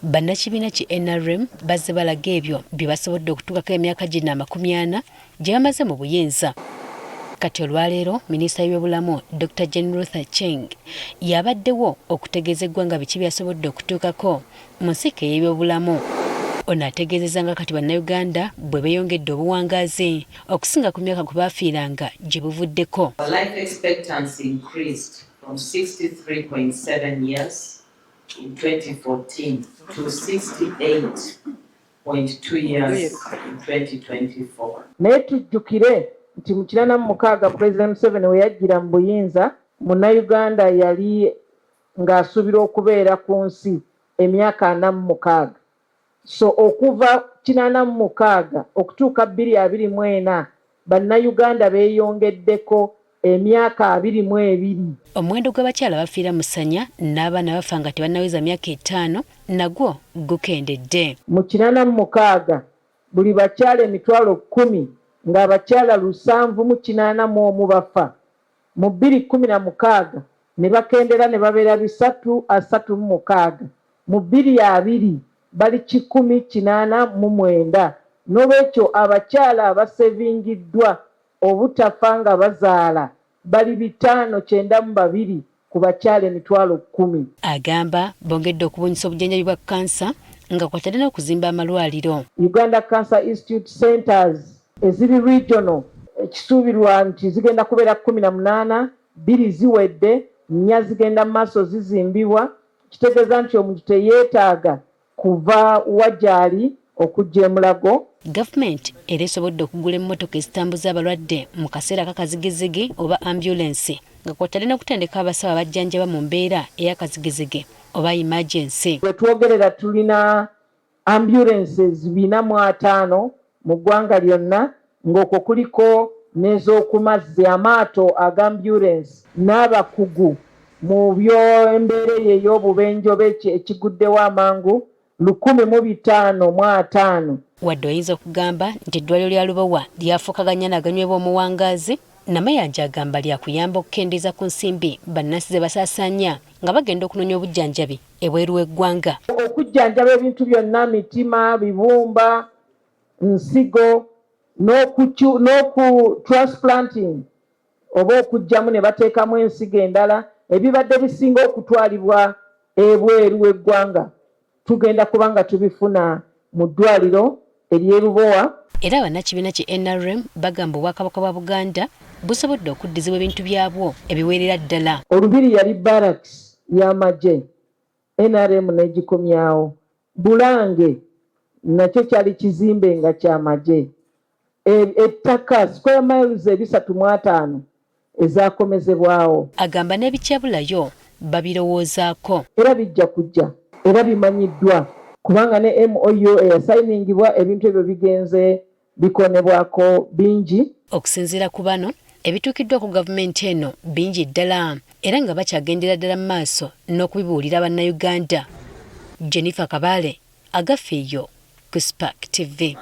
Bannakibiina ki nrm bazze balaga ebyo bye basobodde okutuukako emyaka gino 40 gye bamaze mu buyinza. Kati olwaleero minisita w'ebyobulamu Dr Jane Ruth Aceng y'abaddewo okutegeeza eggwanga biki by'asobodde okutuukako mu nsiike y'ebyobulamu. Ono ategeezezza nga kati Bannayuganda bwe beeyongedde obuwangaazi okusinga ku myaka kwe baafiiranga gye buvuddeko. Life expectancy increased from 63.7 years in 2014 to 68.2 years in 2024. Naye tujjukire nti mu 86 Pulezidenti Museveni we yajjira mu buyinza, Munnayuganda yali ng'asuubira okubeera ku nsi emyaka 46. So okuva 86 okutuuka 2024, Bannayuganda beeyongeddeko emyaka 22. Omuwendo gw'abakyala abafiira mu ssanya n'abaana abafa nga tebannaweza myaka etaano nagwo gukendedde. Mu 86 buli bakyala 100,000 ng'abakyala 781 bafa. Mu 2016 ne bakendera ne babeera 336. Mu 2020 bali 189. N'olwekyo abakyala abasevingiddwa obutafa nga bazaala bali 592 ku bakyala 100,000. Agamba bongedde okubunyisa obujjanjabi bwa kkansa nga kw'atadde n'okuzimba amalwaliro. Uganda Cancer Institute Centers eziri regional ekisuubirwa nti zigenda kubeera 18, 2 ziwedde, 4 zigenda mu maaso zizimbibwa, kitegeeza nti omuntu teyeetaaga kuva wa gy'ali okujja e Mulago. Gavumenti era esobodde okugula emmotoka ezitambuza abalwadde mu kaseera akakazigizigi oba ambyulensi nga kw'otadde n'okutendeka abasawo abajjanjaba mu mbeera ey'akazigizigi oba emergency. We twogerera tulina ambulences 450 mu ggwanga lyonna ng'okwo kuliko n'ez'oku mazzi, amaato aga ambulensi n'abakugu mu by'embeera eyo ey'obubenje oba ekiguddewo amangu 1550. Wadde oyinza okugamba nti eddwaliro lya Lubowa lyafuuka ganyana aganywebwa omuwangaazi, Namayanja agamba lyakuyamba okukendeeza ku nsimbi bannansi ze basaasaanya nga bagenda okunoonya obujjanjabi ebweru w'eggwanga. Okujjanjaba ebintu byonna, mitima, bibumba, nsigo n'oku transplanting oba okuggyamu ne bateekamu ensigo endala ebibadde bisinga okutwalibwa ebweru w'eggwanga tugenda kuba nga tubifuna mu ddwaliro ery'e Lubowa. Era bannakibiina ki nrm bagamba Obwakabaka bwa Buganda busobodde okuddizibwa ebintu byabwo ebiwerera ddala. Olubiri yali barracks y'amagye, NRM n'egikomyawo. Bulange nakyo kyali kizimbe nga kya magye. Ettaka square miles 350 ezaakomezebwawo. Agamba n'ebikyabulayo babirowoozaako. Era bijja kujja era bimanyiddwa kubanga ne MOU eyasayiningibwa ebintu ebyo bigenze bikonebwako bingi. Okusinziira ku bano, ebituukiddwako gavumenti eno bingi ddala era nga bakyagendera ddala mu maaso n'okubibuulira Bannayuganda. Jennifer Kabale, Agafeeyo ku Spark TV.